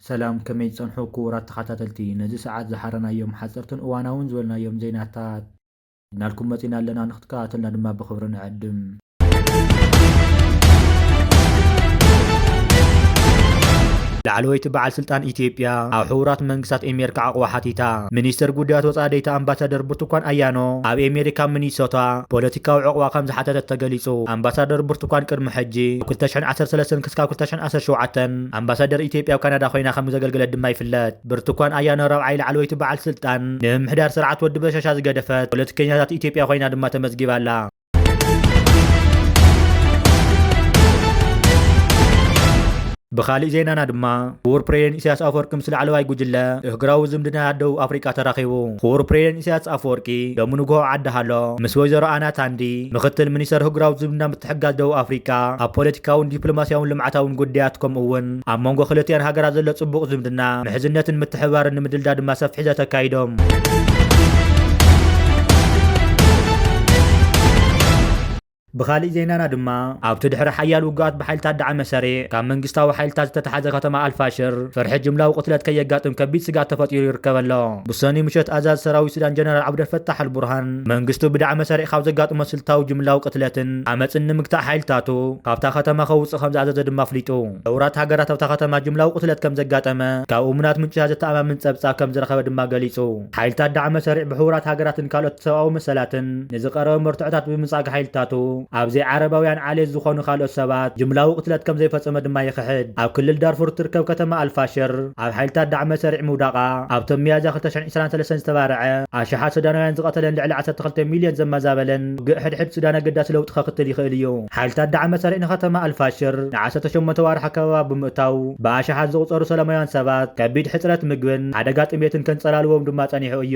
ሰላም፣ ከመይ ትጸንሑ ክቡራት ተኸታተልቲ? ነዚ ሰዓት ዝሓረናዮም ሓጸርትን እዋናውን ዝበልናዮም ዜናታት ሒዝናልኩም መጺና ኣለና፣ ንክትከታተልና ድማ ብኽብሪ ንዕድም። ላዕለወይቲ በዓል ስልጣን ኢትዮጵያ ኣብ ሕቡራት መንግስታት ኤሜሪካ ዓቕባ ሓቲታ። ሚኒስተር ጉዳያት ወጻኢ ደይታ ኣምባሳደር ብርቱኳን ኣያኖ ኣብ ኤሜሪካ ሚኒሶታ ፖለቲካዊ ዕቕባ ከም ዝሓተተት ተገሊጹ። ኣምባሳደር ብርቱኳን ቅድሚ ሕጂ ካብ ክልተ ሽሕን ዓሰርተ ሰለስተን ክስካብ ክልተ ሽሕን ዓሰርተ ሸውዓተን ኣምባሳደር ኢትዮጵያ ኣብ ካናዳ ኮይና ከም ዘገልገለት ድማ ይፍለጥ። ብርቱኳን ኣያኖ ራብዓይ ላዕለወይቲ በዓል ስልጣን ንምምሕዳር ስርዓት ወዲ በሻሻ ዝገደፈት ፖለቲከኛታት ኢትዮጵያ ኮይና ድማ ተመዝጊባ ኣላ። ብኻሊእ ዜናና ድማ ክቡር ፕሬዝደንት ኢሳያስ ኣፈወርቂ ምስ ላዕለዋይ ጉጅለ እህግራዊ ዝምድና ደቡብ ኣፍሪቃ ተራኺቡ። ክቡር ፕሬዝደንት ኢሳያስ ኣፈወርቂ ሎሚ ንግሆ ዓዲ ሃሎ ምስ ወይዘሮ ኣና ታንዲ ምኽትል ሚኒስተር እህግራዊ ዝምድና ምትሕግጋዝ ደቡብ ኣፍሪቃ ኣብ ፖለቲካውን ዲፕሎማስያውን ልምዓታውን ጉዳያት ከምኡ እውን ኣብ መንጎ ክልቲኣን ሃገራት ዘሎ ጽቡቕ ዝምድና፣ ምሕዝነትን ምትሕብባርን ንምድልዳል ድማ ሰፊሕ ዘተ ኣካይዶም። ብኻሊእ ዜናና ድማ ኣብቲ ድሕሪ ሓያል ውግኣት ብሓይልታት ዳዕመ ሰሪዕ ካብ መንግስታዊ ሓይልታት ዝተተሓዘ ከተማ ኣልፋሽር ፍርሒ ጅምላዊ ቅትለት ከየጋጥም ከቢድ ስግኣት ተፈጢሩ ይርከብ ኣሎ። ብሰኑይ ምሸት ኣዛዚ ሰራዊት ሱዳን ጀነራል ዓብደልፈታሕ ኣልቡርሃን መንግስቱ ብዳዕመ ሰሪዕ ካብ ዘጋጥሞ ስልታዊ ጅምላዊ ቅትለትን ዓመፅን ንምግታእ ሓይልታቱ ካብታ ከተማ ከውፅእ ከም ዝኣዘዘ ድማ ኣፍሊጡ። ሕቡራት ሃገራት ኣብታ ከተማ ጅምላዊ ቅትለት ከም ዘጋጠመ ካብ እሙናት ምንጭታት ዘተኣማምን ጸብጻብ ከም ዝረኸበ ድማ ገሊጹ። ሓይልታት ዳዕመ ሰሪዕ ብሕቡራት ሃገራትን ካልኦት ሰብኣዊ መሰላትን ንዝቐረበ መርትዖታት ብምጻግ ሓይልታቱ ኣብ ዘይዓረባውያን ዓሌት ዝኾኑ ካልኦት ሰባት ጅምላዊ ቅትለት ከም ዘይፈጸመ ድማ ይኽሕድ። ኣብ ክልል ዳርፉር እትርከብ ከተማ ኣልፋሽር ኣብ ሓይልታት ዳዕመ ሰሪዕ ምውዳቓ ኣብቶም ሚያዝያ ክልተ ሽሕን ዕስራን ሰለስተን ዝተባርዐ ኣሽሓት ሱዳናውያን ዝቐተለን ልዕሊ ዓሰርተ ክልተ ሚልዮን ዘመዛበለን ውግእ ሕድሕድ ሱዳን ኣገዳሲ ለውጢ ከኽትል ይኽእል እዩ። ሓይልታት ዳዕመ ሰሪዕ ንከተማ ኣልፋሽር ንዓሰርተ ሸሞንተ ዋርሕ ኣከባባ ብምእታው ብኣሽሓት ዝቑጸሩ ሰላማውያን ሰባት ከቢድ ሕጽረት ምግብን ሓደጋ ጥሜትን ከንጸላልዎም ድማ ጸኒሑ እዩ።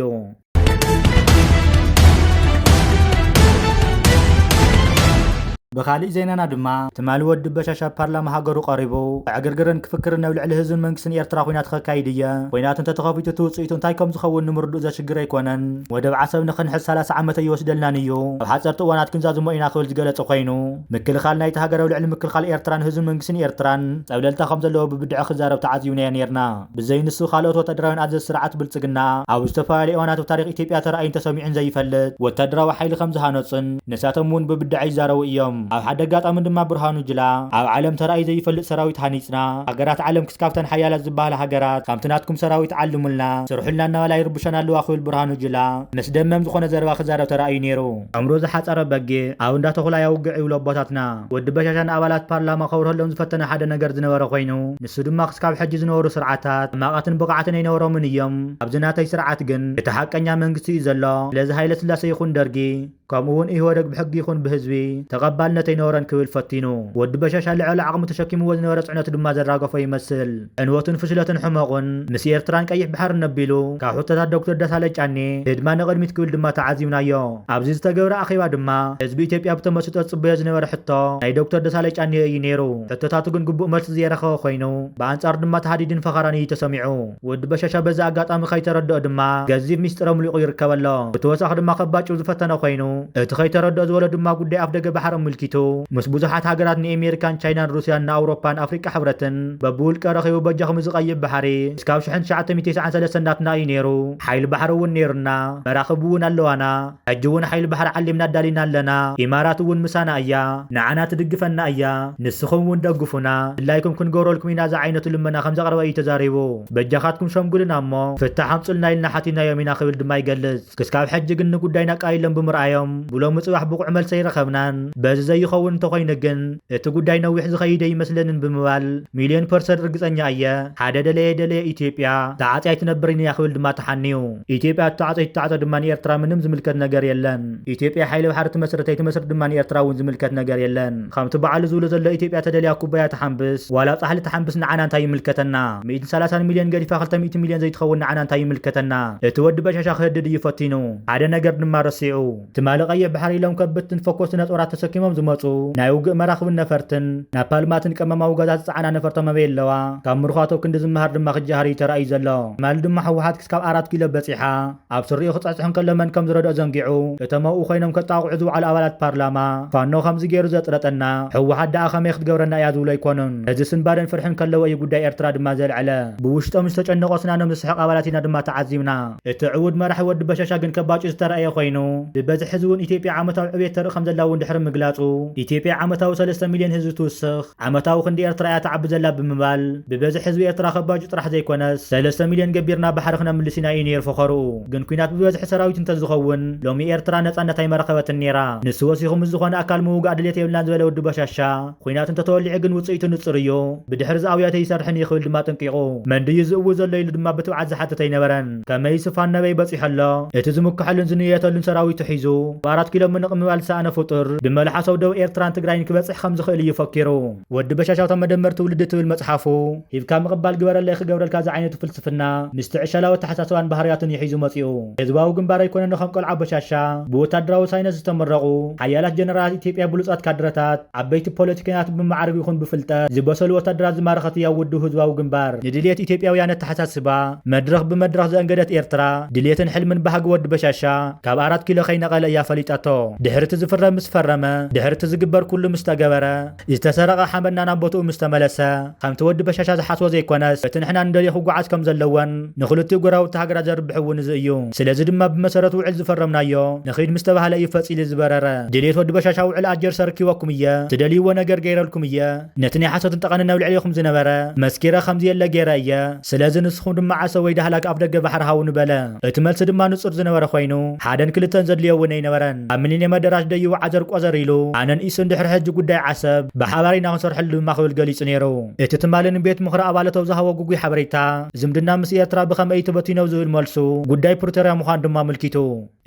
ብኻሊእ ዜናና ድማ ትማሊ ወዲ በሻሻ ኣብ ፓርላማ ሃገሩ ቀሪቡ ዕግርግርን ክፍክርን ኣብ ልዕሊ ህዝብን መንግስትን ኤርትራ ኲናት ከካይድ እየ፣ ኲናት እንተተኸፊቱ እቲ ውጽኢቱ እንታይ ከም ዝኸውን ንምርድኡ ዘሽግር ኣይኮነን፣ ወደብ ዓሰብ ንኽንሕዝ ሰላሳ ዓመት ኣይወስደልናን እዩ፣ ኣብ ሓጸርቲ እዋናት ክንዛዝሞ ኢና ክብል ዝገለጸ ኮይኑ፣ ምክልኻል ናይቲ ሃገር ኣብ ልዕሊ ምክልኻል ኤርትራን ህዝብን መንግስትን ኤርትራን ጸብለልታ ከም ዘለዎ ብብድዐ ክዛረብ ተዓዚብናዮ ኔርና። ብዘይ ንሱ ካልኦት ወታደራውያን ኣዘዝቲ ስርዓት ብልጽግና ኣብ ዝተፈላለዩ እዋናት ኣብ ታሪኽ ኢትዮጵያ ተራእዩን ተሰሚዑን ዘይፈልጥ ወታደራዊ ሓይሊ ከም ዝሃነጹን ንሳቶም እውን ብብድዐ ይዛረቡ እዮም። ኣብ ሓደ ኣጋጣሚ ድማ ብርሃኑ ጁላ ኣብ ዓለም ተራእዩ ዘይፈልጥ ሰራዊት ሃኒጽና፣ ሃገራት ዓለም ክስካብተን ሓያላት ዝበሃላ ሃገራት ከምቲ ናትኩም ሰራዊት ዓልሙልና፣ ስርሑልና እናበላ ይርብሻና ኣለዋ ክብል ብርሃኑ ጁላ መስደመም ዝኾነ ዘረባ ክዛረብ ተራእዩ ነይሩ። ዕምሩ ዝሓጸረ በጊዕ ኣብ እንዳ ተኹላ የውግዕ ይብሉ ኣቦታትና። ወዲ በሻሻ ንኣባላት ፓርላማ ከብርሀሎም ዝፈተነ ሓደ ነገር ዝነበረ ኮይኑ፣ ንሱ ድማ ክስካብ ሕጂ ዝነበሩ ስርዓታት ሕማቓትን ብቕዓትን ኣይነበሮምን እዮም። ኣብዚ ናተይ ስርዓት ግን እቲ ሓቀኛ መንግስቲ እዩ ዘሎ። ስለዚ ሃይለ ስላሴ ይኹን ደርጊ፣ ከምኡ እውን ኢህወደግ ብሕጊ ይኹን ብህዝቢ ተቐባልነት ኣይነበረን ክብል ፈቲኑ። ወዲ በሻሻ ልዕሊ ዓቕሙ ተሸኪምዎ ዝነበረ ጽዕነት ድማ ዘራገፎ ይመስል። ዕንወቱን ፍሽለቱን ሕመቑን ምስ ኤርትራን ቀይሕ ባሕርን ነቢሉ፣ ካብ ሕቶታት ዶክተር ደሳለኝ ጫኔ ህድማ ንቕድሚት ክብል ድማ ተዓዚብናዮ። ኣብዚ ዝተገብረ ኣኼባ ድማ ህዝቢ ኢትዮጵያ ብተመስጦ ዝጽበዮ ዝነበረ ሕቶ ናይ ዶክተር ደሳለኝ ጫኔ እዩ ነይሩ። ሕቶታቱ ግን ግቡእ መልሲ ዘየረኸበ ኮይኑ፣ ብኣንጻሩ ድማ ተሃዲዱን ፈኸራን እዩ ተሰሚዑ። ወዲ በሻሻ በዚ ኣጋጣሚ ከይተረድኦ ድማ ገዚፍ ሚስጥር ኣምሊቑ ይርከብ ኣሎ። ብተወሳኺ ድማ ከባጭው ዝፈተነ ኮይኑ፣ እቲ ከይተረድኦ ዝበሎ ድማ ጉዳይ ኣፍደገ ባሕሪ ኣመልኪቱ ምስ ብዙሓት ሃገራት ንኤሜሪካን ቻይናን ሩስያን ንኣውሮፓን ኣፍሪቃ ሕብረትን በብውልቀ ረኺቡ በጃኹም እዚ ቀይሕ ባሕሪ እስካብ ሽሕን ትሽዓተ ሚእቲ ተስዓን ሰለስተን ናትና እዩ ነይሩ። ሓይሊ ባሕሪ እውን ነይሩና፣ መራኽብ እውን ኣለዋና። ሕጂ እውን ሓይሊ ባሕሪ ዓሊምና ኣዳሊና ኣለና። ኢማራት እውን ምሳና እያ፣ ንዓና ትድግፈና እያ። ንስኹም እውን ደግፉና፣ ድላይኩም ክንገብረልኩም ኢና ዝዓይነቱ ልመና ከም ዘቕረበ እዩ ተዛሪቡ። በጃኻትኩም ሸምጉልና እሞ ፍታሕ ኣምጹልና ኢልና ሓቲናዮም ኢና ክብል ድማ ይገልጽ። ክስካብ ሕጂ ግን ንጉዳይና ኣቃሊሎም ብምርኣዮም፣ ብሎሚ ጽባሕ ብቑዕ መልሲ ኣይረኸብናን። በዚ ዘይኸውን እንተኾይኑ ግን፣ እቲ ጉዳይ ነዊሕ ዝኸይድ ኣይመስለንን ብምባል፣ ሚልዮን ፐርሰንት ርግጸኛ እየ፣ ሓደ ደለየ ደለየ ኢትዮጵያ ተዓጽያ ኣይትነብርን እያ ክብል ድማ ተሓንዩ። ኢትዮጵያ እተዓጾ ኣይትተዓጾ ድማ ንኤርትራ ምንም ዝምልከት ነገር የለን። ኢትዮጵያ ሓይሊ ባሕሪ ትመስርት ኣይትመስርት ድማ ንኤርትራ እውን ዝምልከት ነገር የለን። ከምቲ ባዕሉ ዝብሎ ዘሎ ኢትዮጵያ ተደልያ ኩባያ ትሓንብስ፣ ዋላ ጻሕሊ ትሓንብስ ንዓና እንታይ ይምልከተና? ሚእትን ሰላሳን ሚልዮን ገዲፋ ክልተ ሚእቲ ሚልዮን ዘይትኸውን ንዓና እንታይ ይምልከተና? እቲ ወዲ በሻሻ ክህድድ እዩ ፈቲኑ። ሓደ ነገር ድማ ረሲዑ። ትማ ልዕሊ ቀይሕ ባሕሪ ኢሎም ከብትን ፈኮስትን ነጦራት ተሰኪሞም ዝመጹ ናይ ውግእ መራኽብን ነፈርትን ናፓልማትን ቀመማዊ ጋዛት ዝጸዓና ነፈርቶም ኣበይ ኣለዋ? ካብ ምርኳቶ ክንዲ ዝመሃር ድማ ክጀሃር እዩ ተራእዩ ዘሎ። ትማሊ ድማ ህወሓት ክስካብ ኣራት ኪሎ በጺሓ ኣብ ስሪኡ ክጽሕጽሕ እንከሎ መን ከም ዝረድኦ ዘንጊዑ፣ እቶም ኣብኡ ኮይኖም ከጣቕዑ ዝውዓሉ ኣባላት ፓርላማ፣ ፋኖ ከምዚ ገይሩ ዘጥረጠና፣ ህወሓት ደኣ ከመይ ክትገብረና እያ ዝብሉ ኣይኮኑን። እዚ ስንባደን ፍርሕን ከለዎ እዩ ጉዳይ ኤርትራ ድማ ዘልዐለ። ብውሽጦም ዝተጨነቑ ኣስናኖም ዝስሕቕ ኣባላት ኢና ድማ ተዓዚብና። እቲ ዕዉት መራሒ ወዲ በሻሻ ግን ከባጩ ዝተራእየ ኮይኑ፣ ብበዝሒ ህዝቢ እውን ኢትዮጵያ ዓመታዊ ዕብየት ተርኢ ከም ዘላ እውን ድሕሪ ምግላጹ፣ ኢትዮጵያ ዓመታዊ ሰለስተ ሚልዮን ህዝቢ ትውስኽ፣ ዓመታዊ ክንዲ ኤርትራ እያ ትዓቢ ዘላ ብምባል፣ ብበዝሒ ህዝቢ ኤርትራ ከባጩ ጥራሕ ዘይኮነስ፣ ሰለስተ ሚልዮን ገቢርና ባሕሪ ክነምልስ ኢና እዩ ነይሩ ፈኸርኡ። ግን ኲናት ብበዝሒ ሰራዊት እንተዝኸውን፣ ሎሚ ኤርትራ ነጻነት ኣይመረኸበትን ነይራ። ንሱ ወሲኹ ምስ ዝኾነ ኣካል ምውጋእ ድሌት የብልናን ዝበለ ወዲ በሻሻ፣ ኲናት እንተተወሊዑ ግን ውጽኢቱ ንጹር እዩ። ብድሕሪ ዝኣውያተ ይሰርሕን እዩ ክብል ድማ ጠንቂቑ። መን ድዩ ዝእውጅ ዘሎ ኢሉ ድማ ብትብዓት ዝሓተተ ኣይነበረን። ከመይስ ፋኖ ኣበይ በጺሑ ኣሎ? እቲ ዝምክሐሉን ዝንየተሉን ሰራዊቱ ሒዙ፣ ኣብ ኣራት ኪሎ ምንቕ ምባል ዝሰኣነ ፍጡር፣ ብመልሓሶ ኣብ ደቡብ ኤርትራን ትግራይን ክበጽሕ ከም ዝኽእል እዩ ፈኪሩ። ወዲ በሻሻ እታ መደመር ትውልዲ ትብል መጽሓፉ፣ ሂብካ ምቕባል ግበረለይ ክገብረልካ ዝዓይነቱ ፍልስፍና፣ ምስቲ ዕሸላዊ ኣተሓሳስባን ባህርያቱን እዩ ሒዙ መጺኡ። ህዝባዊ ግንባር ኣይኮነን ከም ቆልዓ በሻሻ፣ ብወታደራዊ ሳይንስ ዝተመረቑ ሓያላት ጀነራላት ኢትዮጵያ ብሉጻት ካድረታት፣ ዓበይቲ ፖለቲከኛት ብመዓርግ ይኹን ብፍልጠት ዝበሰሉ ወታደራት ዝማረኸት እያ ውድብ ህዝባዊ ግንባር። ንድልየት ኢትዮጵያውያን ኣተሓሳስባ መድረኽ ብመድረኽ ዘእንገደት ኤርትራ፣ ድልየትን ሕልምን ባህጊ ወዲ በሻሻ ካብ ኣራት ኪሎ ከይነቐለ እያ ፈሊጣቶ። ድሕርቲ ዝፍረም ምስ ፈረመ፣ ድሕርቲ ዝግበር ኩሉ ምስ ተገበረ፣ ዝተሰረቐ ሓመድና ናብ ቦትኡ ምስ ተመለሰ፣ ከምቲ ወዲ በሻሻ ዝሓስቦ ዘይኮነስ፣ እቲ ንሕና ንደልዮ ክጓዓዝ ከም ዘለዎን ንኽልቲኡ ጎረባብቲ ሃገራት ዘርብሕ እውን እዚ እዩ። ስለዚ ድማ ብመሰረት ውዕል ዝፈረምናዮ ንኺድ ምስ ተባህለ እዩ ፈጺሉ ዝበረረ። ድሌት ወዲ በሻሻ ውዕል ኣጀርስ ኣርኪበኩም እየ፣ ትደልይዎ ነገር ገይረልኩም እየ፣ ነቲ ናይ ሓሶትን ጠቐንን ኣብ ልዕሌኹም ዝነበረ መስኪረ ከምዚ የለ ገይረ እየ። ስለዚ ንስኹም ድማ ዓሰብ ወይ ዳህላክ ኣፍ ደገ ባሕሪ ሃቡኒ በለ። እቲ መልሲ ድማ ንጹር ዝነበረ ኮይኑ፣ ሓደን ክልተን ዘድልዮ እውን ኣይነበረን። ኣብ ሚሊንየም ኣደራሽ ደይቡ ዓዘር ቆዘር ኢሉ፣ ኣነን ኢሱን ድሕሪ ሕጂ ጉዳይ ዓሰብ ብሓባር ኢና ክንሰርሐሉ ድማ ክብል ገሊጹ ነይሩ። እቲ ትማሊ ንቤት ምኽሪ ኣባላት ኣብ ዝሃቦ ግጉይ ሓበሬታ፣ ዝምድና ምስ ኤርትራ ብኸመይ እዩ ተበቲኑ ኣብ ዝብል መልሱ፣ ጉዳይ ፕሪቶርያ ምዃኑ ድማ ኣመልኪቱ።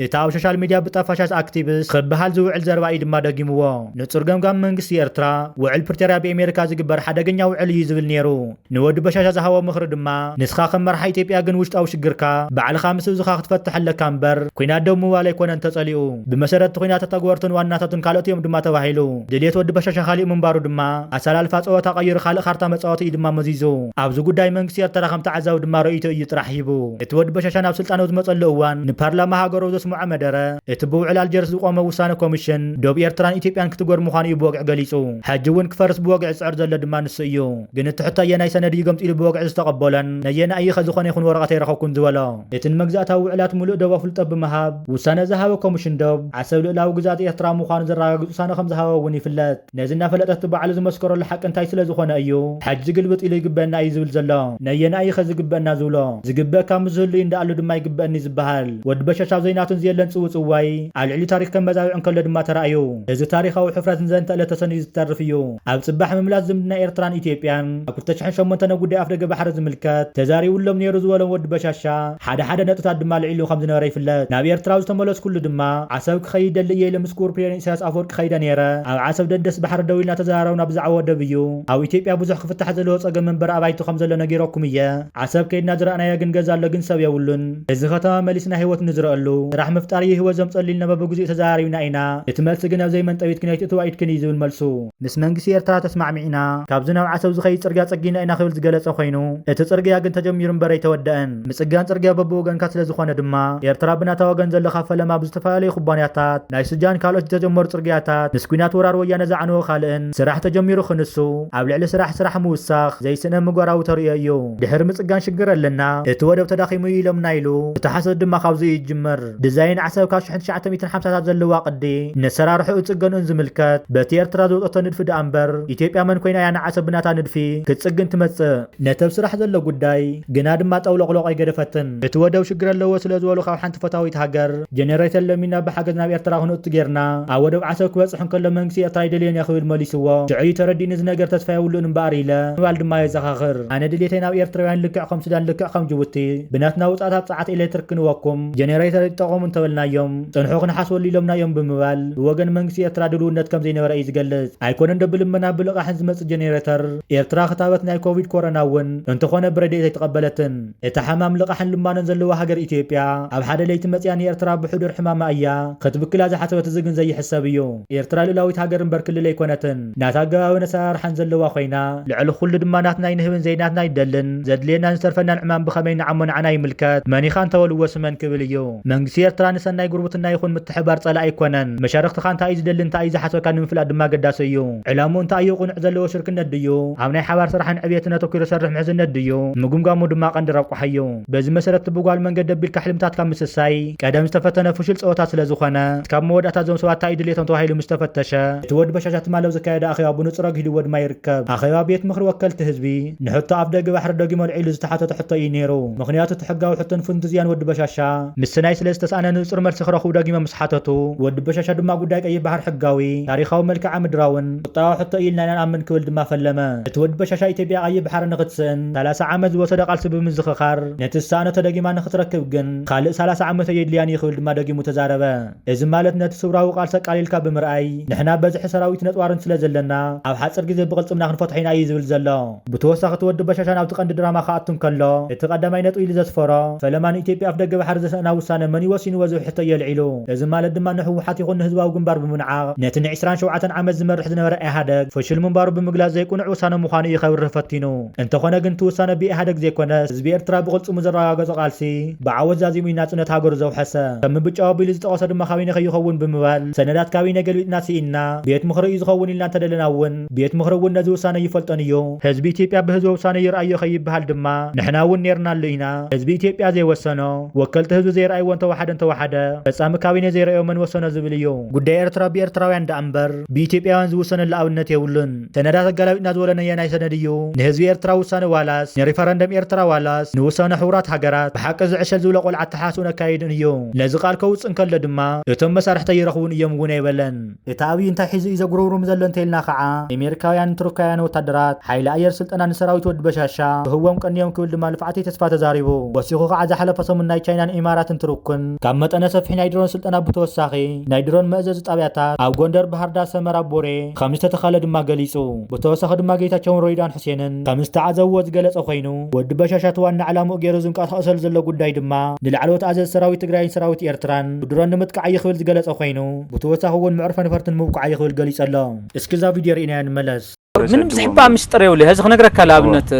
እቲ ኣብ ሶሻል ሚድያ ብጠፋሻት ኣክቲቪስት ክበሃል ዝውዕል ዘረባ እዩ ድማ ደጊምዎ። ንጹር ገምጋም መንግስቲ ኤርትራ፣ ውዕል ፕሪቶርያ ብኤሜሪካ ዝግበር ሓደገኛ ውዕል እዩ ዝብል ነይሩ። ንወዲ በሻሻ ዝሃቦ ምኽሪ ድማ፣ ንስኻ ከም መራሒ ኢትዮጵያ ግን ውሽጣዊ ሽግርካ ባዕልኻ ምስ ህዝብኻ ክትፈትሕ ኣለካ እምበር፣ ኲናት ደው ምባል ኣይኮነን ተጸሊኡ። ብመሰረት እቲ ኲናት ተተግበርቱን ዋናታቱን ካልኦት እዮም ድማ ተባሂሉ። ድልየት ወዲ በሻሻ ካሊእ ምንባሩ ድማ፣ ኣሰላልፋ ጸወታ ቀይሩ ካልእ ካርታ መጻወቲ እዩ ድማ መዚዙ። ኣብዚ ጉዳይ መንግስቲ ኤርትራ ከም ተዓዛቢ ድማ ርእይቶ እዩ ጥራሕ ሂቡ። እቲ ወዲ በሻሻ ናብ ስልጣን ኣብ ዝመጸሉ እዋን፣ ንፓርላማ ሃገሩ ኣብ ዘስምዖ መደረ፣ እቲ ብውዕል ኣልጀርስ ዝቖመ ውሳነ ኮሚሽን፣ ዶብ ኤርትራን ኢትዮጵያን ክትጎር ምዃኑ እዩ ብወግዒ ገሊጹ። ሕጂ እውን ክፈርስ ብወግዒ ዝጽዕር ዘሎ ድማ ንሱ እዩ። ግን እቲ ሕቶ ኣየናይ ሰነድ እዩ ገምጢሉ ብወግዒ ዝተቐበሎን፣ ነየናይ እዩ ከ ዝኾነ ይኹን ወረቐት ኣይረኸብኩን ዝበሎ? እቲ ንመግዛእታዊ ውዕላት ምሉእ ዶብ ኣፍልጦ ብምሃብ፣ ውሳነ ዝሃበ ኮሚሽን ዶብ፣ ዓሰብ ልኡላዊ ግዝኣት ኤርትራ ምዃኑ ዘረጋግጽ ውሳነ ከም ዝሃበ እውን ይፍለጥ። ነዚ እናፈለጠ እቲ ባዕሉ ዝመስከረሉ ሓቂ እንታይ ስለ ዝኾነ እዩ፣ ሕጂ ግልብጥ ኢሉ ይግበአና እዩ ዝብል ዘሎ? ነየናይ እዩ ከ ዝግበአና ዝብሎ? ዝግበእ ካብ ዝህሉ እዩ እንዳኣሉ ድማ ይግበአኒ ዝበሃል። ወዲ በሻሻ ዘይናቱን ዘየለን ጽውጽዋይ ኣብ ልዕሊ ታሪኽ ከመዛብዕ እንከሎ ድማ ተራእዩ። እዚ ታሪኻዊ ሕፍረት ንዘንተ ዕለት ተሰንዩ ዝተርፍ እዩ። ኣብ ጽባሕ ምምላስ ዝምድና ኤርትራን ኢትዮጵያን ኣብ ክልተ ሽሕን ሸሞንተን ጉዳይ ኣፍደገ ባሕሪ ዝምልከት ተዛሪቡሎም ነይሩ ዝበሎም ወዲ በሻሻ፣ ሓደ ሓደ ነጥብታት ድማ ልዒሉ ከም ዝነበረ ይፍለጥ። ናብ ኤርትራ ዝተመለስኩሉ ድማ ዓሰብ ክኸይድ ደሊ እየ ኢለ ምስ ክቡር ፕሬዚደንት ኢሳያስ ኣፈወርቂ ከይደ ነይረ። ኣብ ዓሰብ ደንደስ ባሕሪ ደው ኢልና ተዘራረብና ብዛዕባ ወደብ እዩ። ኣብ ኢትዮጵያ ብዙሕ ክፍታሕ ዘለዎ ጸገም መንበሪ ኣባይቲ ከም ዘሎ ነጊረኩም እየ። ዓሰብ ከይድና ዝረኣናዮ ግን ገዛ ኣሎ ግን ሰብ የብሉን። እዚ ከተማ መሊስና ህይወት ንዝረአሉ ስራሕ ምፍጣር እዩ ህይወት ዘምጸሉ ኢልና በብግዚኡ ተዘራሪብና ኢና። እቲ መልሲ ግን ኣብ ዘይመንጠቢት ክነይት እትዋ ኢድክን እዩ ዝብል መልሱ። ምስ መንግስቲ ኤርትራ ተስማዕሚዕና፣ ካብዚ ናብ ዓሰብ ዝኸይድ ጽርግያ ጸጊና ኢና ክብል ዝገለጸ ኮይኑ፣ እቲ ጽርግያ ግን ተጀሚሩ እምበር ኣይተወደአን። ምጽጋን ጽርግያ በብወገንካ ስለ ዝኾነ ድማ፣ ኤርትራ ብናታ ወገን ዘሎ ካብ ፈለማ ብዝተፈላለዩ ኩባንያታት ናይ ስጃን ካልኦት ዝተጀመሩ ጽርግያታት፣ ምስ ኲናት ወራር ወያነ ዝዓነወ ካልእን ስራሕ ተጀሚሩ ክንሱ፣ ኣብ ልዕሊ ስራሕ ስራሕ ምውሳኽ ዘይስእነ ምግባራዊ ተርእዮ እዩ። ድሕሪ ምጽጋን ሽግር ኣለና፣ እቲ ወደብ ተዳኺሙ እዩ ኢሎምና ኢሉ፣ እቲ ሓሶት ድማ ካብዚ እዩ ዝጅምር። ዲዛይን ዓሰብ ካብ ሽሕን ትሽዓተ ሚእትን ሓምሳታት ዘለዋ ቅዲ፣ ነሰራርሕኡ ጽገንኡን ዝምልከት በቲ ኤርትራ ዝወጸቶ ንድፊ ደኣ እምበር፣ ኢትዮጵያ መን ኮይና እያ ንዓሰብ ብናታ ንድፊ ክትጽግን ትመጽእ? ነቲ ኣብ ስራሕ ዘሎ ጉዳይ ግና ድማ ጠውሎቕሎቕ ኣይገደፈትን። እቲ ወደብ ሽግር ኣለዎ ስለ ዝበሉ ካብ ሓንቲ ፈታዊት ሃገር ጀነሬተር ለሚና ብሓገዝ ናብ ኤርትራ ክንእቱ ጌርና፣ ኣብ ወደብ ዓሰብ ክበጽሕ እንከሎ መንግስቲ ኤርትራ ኣይደልዮን እየ ክብል መሊስዎ። ሽዑ እዩ ተረዲእኒ፣ እዚ ነገር ተስፋ የብሉን እምበኣር ኢለ ምባል ድማ የዘኻኽር። ኣነ ድሌተይ ናብ ኤርትራውያን ልክዕ ከም ሱዳን፣ ልክዕ ከም ጅቡቲ ብናትና ውጻእታት ጸዓት ኤሌክትሪክ ክንወኩም ጀነሬተር ይጠቐሙ እንተበልናዮም፣ ጽንሑ ክንሓስበሉ ኢሎምና እዮም ብምባል ብወገን መንግስቲ ኤርትራ ድልውነት ከም ዘይነበረ እዩ ዝገልጽ። ኣይኮነን ዶ ብልመና ብልቓሕን ዝመጽእ ጀነሬተር? ኤርትራ ክታበት ናይ ኮቪድ ኮሮና እውን እንተኾነ ብረድኤት ኣይተቐበለትን። እታ ሕማም ልቓሕን ልማኖን ዘለዋ ሃገር ኢትዮጵያ ኣብ ሓደ ለይቲ መጽያ ንኤርትራ ብሕዱር ሕማማ እያ ክትብክላ ዝሓሰበት፣ እዚ ግን ዘይሕሰብ እዩ። ኤርትራ ልእላዊት ሃገር እምበር ክልል ኣይኮነትን። ናታ ኣገባብን ኣሰራርሓን ዘለዋ ኮይና፣ ልዕሊ ኩሉ ድማ ናትናይ ንህብን ዘይናትናይ ደልን፣ ዘድልየናን ዝተርፈናን ዕማም ብኸመይ ንዓሞ ንዓና ይምልከት። መን ኢኻ እንተበልዎ ስመን ክብል እዩ። መንግስቲ ኤርትራ ንሰናይ ጉርብትና ይኹን ምትሕባር ጸላኢ ኣይኮነን። መሻርኽትኻ እንታይ እዩ ዝደሊ፣ እንታይ እዩ ዝሓስበካ ንምፍላጥ ድማ ኣገዳሲ እዩ። ዕላምኡ እንታይ እዩ? ቅኑዕ ዘለዎ ሽርክነት ድዩ? ኣብ ናይ ሓባር ስራሕን ዕብየትን ኣተኲሩ ዝሰርሕ ምሕዝነት ድዩ? ምግምጋሙ ድማ ቀንዲ ረብቋ እዩ። በዚ መሰረት ብጓል መንገዲ ኣቢልካ ሕልምታትካ ምስሳይ ቀደም ዝተፈተነ ፍሹል ጸወታ ስለ ዝኾነ፣ ካብ መወዳእታ እዞም ሰባት እንታይ እዩ ድሌቶም ተባሂሉ ምስ ተፈተሸ፣ እቲ ወዲ በሻሻ ትማሊ ኣብ ዘካየደ ኣኼባ ብንጹር ኣግሂድዎ ድማ ይርከብ። ኣኼባ ቤት ምኽሪ ወከልቲ ህዝቢ ንሕቶ ኣፍ ደገ ባሕሪ ደጊሙ ኣልዒሉ ዝተሓተተ ሕቶ እዩ ነይሩ። ምኽንያቱ እቲ ሕጋዊ ሕቶን ፍንትዝያን ወዲ በሻሻ ምስናይ ስለ ዝተስኣነ ንጹር መልሲ ክረኽቡ ደጊሞም ምስ ሓተቱ፣ ወዲ በሻሻ ድማ ጉዳይ ቀይሕ ባሕሪ ሕጋዊ፣ ታሪኻዊ፣ መልክዓ ምድራውን ቁጠባዊ ሕቶ እዩ ኢልና ኢና ንኣምን ክብል ድማ ፈለመ። እቲ ወዲ በሻሻ ኢትዮጵያ ቀይሕ ባሕሪ ንኽትስእን ሰላሳ ዓመት ዝወሰደ ቃልሲ ብምዝኽኻር፣ ነቲ ዝሰኣነቶ ደጊማ ንኽትረክብ ግን ካልእ ሰላሳ ዓመት ኣየድልያን እዩ ክብል ድማ ደጊሙ ተዛረበ። እዚ ማለት ነቲ ስውራዊ ቃልሲ ኣቃሊልካ ብምርኣይ፣ ንሕና በዝሒ ሰራዊትን ኣጽዋርን ስለ ዘለና፣ ኣብ ሓጺር ግዜ ብቕልጽምና ክንፈትሖ ኢና እዩ ዝብል ዘሎ። ብተወሳኺ እቲ ወዲ በሻሻ ናብቲ ቀንዲ ድራማ ክኣቱ እንከሎ፣ እቲ ቀዳማይ ነጥቢ ኢሉ ዘስፈሮ፣ ፈለማ ንኢትዮጵያ ኣፍ ደገ ባሕሪ ዘስእና ውሳነ መን እዩ ወሲንዎ ዝብል ሕቶ እዩ ኣልዒሉ። እዚ ማለት ድማ ንህወሓት ይኹን ንህዝባዊ ግንባር ብምንዓቕ፣ ነቲ ንዕስራን ሸውዓተን ዓመት ዝመርሕ ዝነበረ ኢህኣደግ ፍሹል ምንባሩ ብምግላጽ ዘይቅኑዕ ውሳነ ምዃኑ እዩ ከብርህ ፈቲኑ። እንተኾነ ግን እቲ ውሳነ ብኢህኣደግ ዘይኮነስ ህዝቢ ኤርትራ ብቕልጽሙ ዘረጋገጾ ቃልሲ ብዓወት ዛዚሙ እዩ ናጽነት ሃገሩ ዘውሐሰ። ከም ምብጫው ኣቢሉ ዝጠቐሶ ድማ ካቢነ ከይኸውን ብምባል ሰነዳት ካቢነ ገልቢጥና ስኢንና፣ ቤት ምኽሪ እዩ ዝኸውን ኢልና እንተደለና እውን ቤት ምኽሪ እውን ነዚ ውሳነ ይፈልጦን እዩ። ህዝቢ ኢትዮጵያ ብህዝቢ ውሳነ ይርኣዮ ከይበሃል ድማ ንሕና እውን ነይርናሉ ኢና። ህዝቢ ኢትዮጵያ ዘይወሰኖ፣ ወከልቲ ህዝቢ ዘይረኣይዎ እንተወሓደ እንተወሓደ፣ ፈጻሚ ካቢነ ዘይረኣዮ መን ወሰኖ ዝብል እዩ። ጉዳይ ኤርትራ ብኤርትራውያን ደኣ እምበር ብኢትዮጵያውያን ዝውሰነሉ ኣብነት የብሉን። ሰነዳት ኣገላቢጥና ዝበሎ ነየናይ ሰነድ እዩ? ንህዝቢ ኤርትራ ውሳነ ዋላስ ንሪፈረንደም ኤርትራ ዋላስ ንውሳነ ሕቡራት ሃገራት ብሓቂ ዝዕሸል ዝብሎ ቆልዓ ኣተሓሳስቡን ኣካይድኡን እዩ። ነዚ ቃል ከውጽእ እንከሎ ድማ እቶም መሳርሕተይ ይረኽቡን እዮም እውን ኣይበለን። እቲ ኣብይ እንታይ ሒዙ እዩ ዘጉረምርም ዘሎ እንተኢልና ከዓ፣ ኣሜሪካውያን ትሩካውያን ወታደራት ሓይሊ ኣየር ስልጠና ንሰራዊት ወዲ በሻሻ ክህቦም ቀንዮም ክብል ድማ ልፍዓተይ ተስፋ ተዛሪቡ። ወሲኹ ከዓ ዝሓለፈ ሰሙን ናይ ቻይናን ኢማራትን ትሩክን ካብ መጠነ ሰፊሕ ናይ ድሮን ስልጠና ብተወሳኺ ናይ ድሮን መእዘዚ ጣብያታት ኣብ ጎንደር፣ ባህርዳር፣ ሰመራ፣ ቦሬ ከም ዝተተኸለ ድማ ገሊጹ። ብተወሳኺ ድማ ጌታቸውን ሮይዳን ሴንን ከም ዝተዓዘብዎ ዝገለጸ ኮይኑ፣ ወዲ በሻሻ እቲ ዋና ዕላምኡ ገይሩ ዝንቀሳቐሰሉ ዘሎ ጉዳይ ድማ ንላዕለዎት ኣዘዝቲ ሰራዊት ትግራይን ሰራዊት ኤርትራን ብድሮን ንምጥቃዕ እዩ ክብል ዝገለጸ ኮይኑ፣ ብተወሳኺ እውን ምዕርፈ ነፈርቲ ንምብቃዕ እዩ ክብል ገሊጹ ኣሎ። እስኪ እዛ ቪድዮ ሪኢናያ ንመለስ። ምንም ዝሕባ ምስጢር የብሉ። ሕዚ ክነግረካ፣ ንኣብነት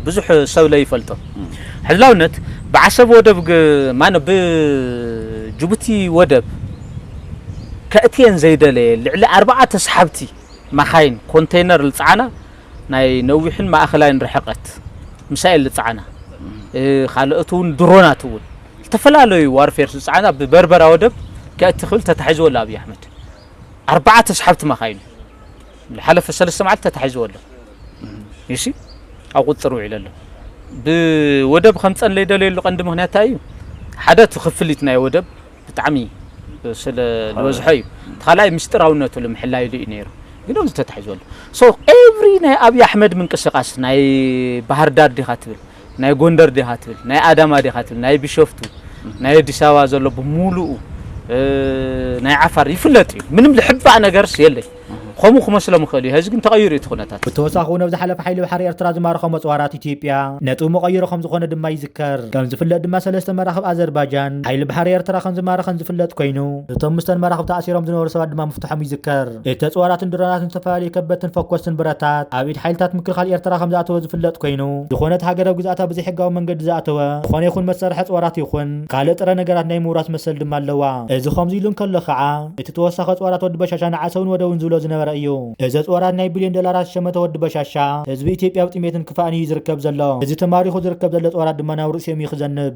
ብዙሕ ሰብ ለይፈልጦ፣ ሕዚ ላብነት ብዓሰብ ወደብ ግ-፣ ማነ ብጅቡቲ ወደብ ከእትየን ዘይደለየ ልዕሊ ኣርባዓ ተስሓብቲ መኻይን ኮንቴይነር ዝጸዓና፣ ናይ ነዊሕን ማእኸላይን ርሕቀት ሚሳኤል ዝጸዓና፣ እ፣ ካልኦት እውን ድሮናት እውን ዝተፈላለዩ ዋርፌር ዝጸዓና ብበርበራ ወደብ ከእቲ ክብል ተታሒዝዎ ኣሎ ኣብይ ኣሕመድ። ኣርባዓ ተስሓብቲ መኻይኑ ዝሓለፈ ሰለስተ መዓልቲ ተታሒዝዎ ኣሎ። ይሲ ኣብ ቁፅር ውዒሉ ኣሎ። ብወደብ ከምፀን ለይደለየሉ ቀንዲ ምኽንያት እንታይ እዩ? ሓደ እቲ ክፍሊት ናይ ወደብ ብጣዕሚ ስለ ዝበዝሖ እዩ። እቲ ካልኣይ ምስጢራውነቱ ንምሕላይሉ እዩ ነይሩ። ግን ኣብዚ ተታሒዝዎ ኣሎ። So every ናይ ኣብይ ኣሕመድ ምንቅስቃስ፣ ናይ ባህር ዳር ዲኻ ትብል፣ ናይ ጎንደር ዲኻ ትብል፣ ናይ ኣዳማ ዲኻ ትብል፣ ናይ ቢሾፍቱ፣ ናይ ኣዲስ ኣበባ ዘሎ ብምሉኡ፣ እ፣ ናይ ዓፋር ይፍለጥ እዩ። ምንም ልሕባእ ነገርስ የለይ። ከምኡ ክመስሎም ይኽእል እዩ። ሕዚ ግን ተቐይሩ እዩ እቲ ኩነታት። ብተወሳኺ እውን ኣብ ዝሓለፈ ሓይሊ ባሕሪ ኤርትራ ዝማረኾም ኣፅዋራት ኢትዮጵያ ነጥቢ መቐይሮ ከም ዝኾነ ድማ ይዝከር። ከም ዝፍለጥ ድማ ሰለስተ መራኽብ ኣዘርባጃን ሓይሊ ባሕሪ ኤርትራ ከም ዝማረኸን ዝፍለጥ ኮይኑ፣ እቶም ምስተን መራኽብ ተኣሲሮም ዝነበሩ ሰባት ድማ ምፍትሖም ይዝከር። እቲ ኣፅዋራትን ድሮናትን ዝተፈላለዩ ከበድትን ፈኮስትን ብረታት ኣብ ኢድ ሓይልታት ምክልኻል ኤርትራ ከም ዝኣተወ ዝፍለጥ ኮይኑ፣ ዝኾነት ሃገር ኣብ ግዝኣታ ብዘይሕጋዊ መንገዲ ዝኣተወ ዝኾነ ይኹን መሳርሒ ኣፅዋራት ይኹን ካልእ ጥረ ነገራት ናይ ምውራስ መሰል ድማ ኣለዋ። እዚ ከምዚ ኢሉ እንከሎ ከዓ፣ እቲ ተወሳኺ ኣፅዋራት ወዲ በሻሻ ንዓሰብን ወደብን ዝብሎ ዝነበረ እዩ። እዚ ኣፅዋራት ናይ ቢልዮን ዶላራት ዝሸመተ ወዲ በሻሻ፣ ህዝቢ ኢትዮጵያ ኣብ ጥሜትን ክፋእን እዩ ዝርከብ ዘሎ። እዚ ተማሪኹ ዝርከብ ዘሎ ኣፅዋራት ድማ ናብ ርእሲኦም እዩ ክዘንብ።